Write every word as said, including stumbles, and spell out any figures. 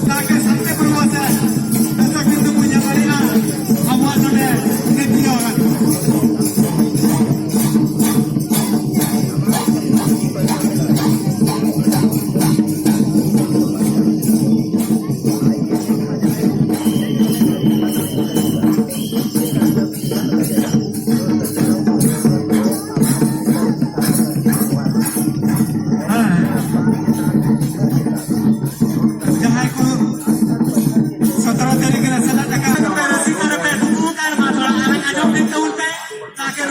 ᱛᱟᱠᱮ ᱥᱟᱱᱛᱤᱯᱩᱨ ᱣᱟᱥᱮ ᱫᱚᱨᱥᱚᱠ ᱵᱤᱱᱫᱩ ᱠᱚ ᱧᱮᱞ ᱫᱟᱲᱮᱭᱟᱜᱼᱟ᱾ ᱟᱵᱚᱣᱟᱜ ᱱᱚᱰᱮ ᱱᱤᱛ ᱧᱮᱞᱚᱜ ᱠᱟᱱᱟ᱾ ᱡᱟᱦᱟᱸᱭ ᱠᱚ ᱥᱚᱛᱨᱚ ᱛᱟᱹᱨᱤᱠᱷ ᱨᱮ ᱥᱮᱞᱮᱫ ᱟᱠᱟᱱ ᱯᱮ, ᱨᱟᱹᱥᱤ ᱠᱚᱨᱮ ᱯᱮ ᱫᱩᱲᱩᱵ ᱟᱠᱟᱱ, ᱢᱟ ᱛᱷᱚᱲᱟ ᱟᱨᱮᱡ ᱟᱸᱡᱚᱢ ᱵᱤᱱ ᱛᱟᱵᱚᱱ ᱯᱮ᱾ ᱛᱟᱠᱮ